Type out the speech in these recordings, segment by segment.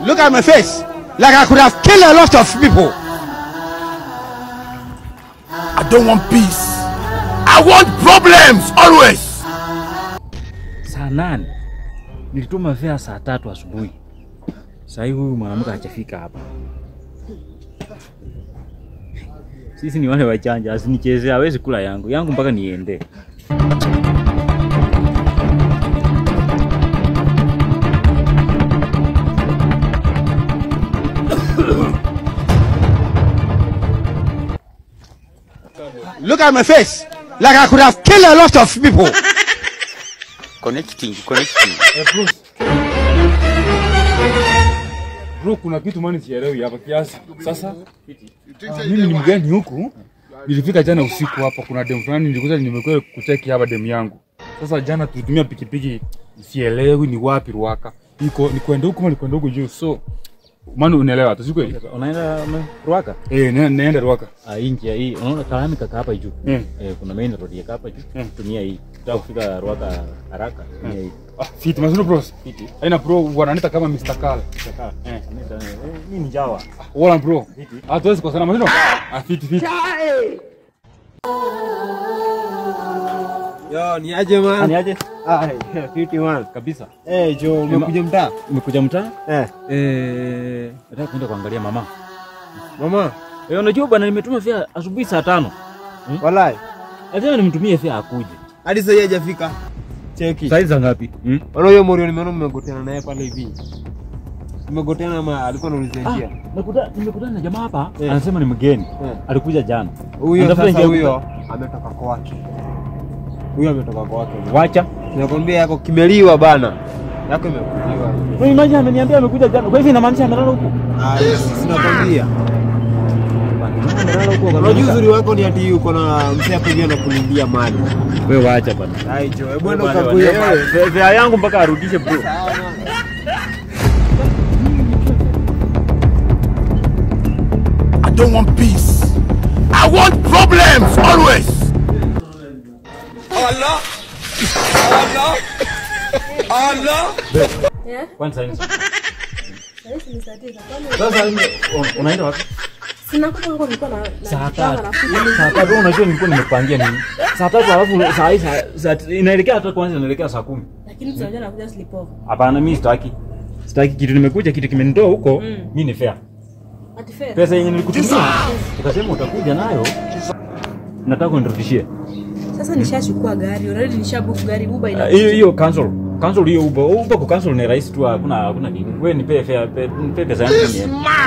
Look at my face. Like I could have killed a lot of people. I don't want peace. I want problems always. Saa 8 nilituma fare saa 3 asubuhi. Sasa huyu mwanamke hajafika hapa. Sisi ni wale wachanja, asinichezee, hawezi kula yangu. Yangu mpaka niende. Look at my face. Like I could have killed a lot of people. Connecting. Bruce. Bro, kuna kitu mani sielewi hapa kiasi. Sasa mimi ni mgeni huku. Nilifika jana usiku hapa, kuna demu fulani nilikuja nimekuwa kucheki hapa demu yangu. Sasa jana tulitumia pikipiki, sielewi ni wapi Ruaka. Iko ni kwenda huku ni kwenda huku juu. So mani unaelewa tu, si kweli? Unaenda Ruaka? Eh, naenda Ruaka. Ah, hii njia hii unaona kalami kaka hapa juu. Kuna main road ya hapa juu. Tumia hii. Tutaka kufika Ruaka haraka. Tumia hii. Ah, fiti mazuri bro. Fiti. Haina bro, wananiita kama Mr. Kala. Mr. Kala. Mimi ni Jawa. Wala bro. Fiti. Hatuwezi kukosana mazuri. Ah, fiti fiti. Yo, ni aje man? Ni aje? Ah, fiti man. Kabisa. Eh, jo, umekuja mtaa? Umekuja mtaa? Eh. Nataka kwenda kuangalia mama. Mama? Eh, unajua bwana nimetuma fare asubuhi saa 5. Walai. Lazima nimtumie fare akuje. Hadi sasa hajafika. Cheki. Saizi ngapi? Wala huyo Morio nimeona mmegotana naye pale hivi. Mmegotana ama alikuwa anaulizia njia? Nimekutana na jamaa hapa, anasema ni mgeni. Alikuja jana. Huyo sasa huyo ametoka kwake. Huyo ametoka kwake. Wacha. Nakwambia yako kimeliwa bana. Yako imekuliwa. Wewe imagine ameniambia amekuja jana. Kwa hivyo inamaanisha amelala huko. Ah, sinakwambia. Unajua uzuri wako ni ati uko na mzee hapo hivi anakulindia mali. Wewe waacha bana. Ai jo, hebu enda ukague wewe. Fare yangu mpaka arudishe bro. I don't want peace. I want problems always. Allah. Allah. Allah. Yeah. Kwanza nini? Sasa ni saa 9. Sasa unaenda wapi? Sina kuja huko nilikuwa na saa 3. Saa 3 unajua nilikuwa nimepangia nini? Saa 3 alafu saa hii saa inaelekea hata kwanza inaelekea saa 10. Lakini tunajua nakuja sleepover. Hapana mimi sitaki. Sitaki kitu nimekuja kitu kimenitoa huko. Mimi ni fair. Ati fair. Pesa yenye nilikutumia. Ukasema utakuja nayo. Nataka unirudishie. Sasa nishachukua gari, already nishabook gari Uber inakuja. Hiyo hiyo cancel. Cancel hiyo Uber. Uber ku cancel ni rahisi tu, hakuna nini. Wewe nipe fare, nipe pesa yangu niende.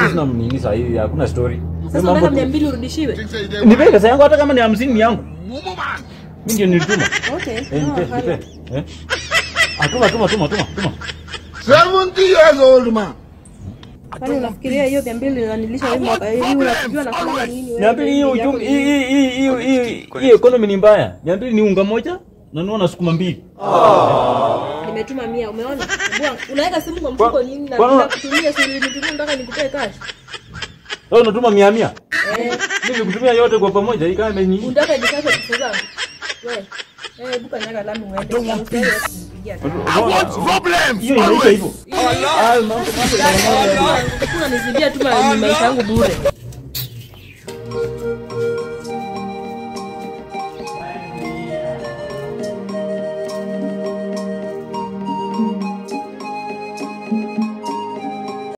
Sina nini sasa hii, hakuna story. Sasa unataka 200 urudishiwe? Nipe pesa yangu hata kama ni 50 ni yangu. Mimi ndio nilituma. Okay. Nipe. Eh? Tuma. 70 years old man. Kwani unafikiria hiyo 200 inanilisha wewe mwaka hii unajua nafanya nini wewe? 200 hiyo uchumi hii economy ni mbaya. 200 ni unga moja na nunua sukuma mbili. Nimetuma 100 umeona? Bwana unaweka simu kwa mfuko nini na kutumia simu nitumie mpaka nikupee cash. Wewe unatuma 100? Eh. Mimi nikutumia yote kwa pamoja hii kama ni. Unataka nikashe pesa zangu? Wewe. Eh, buka nyaga lami uende. I don't want peace. I want problems. Hiyo inaisha hivyo. Allah. Kuna nizibia tu maisha yangu bure.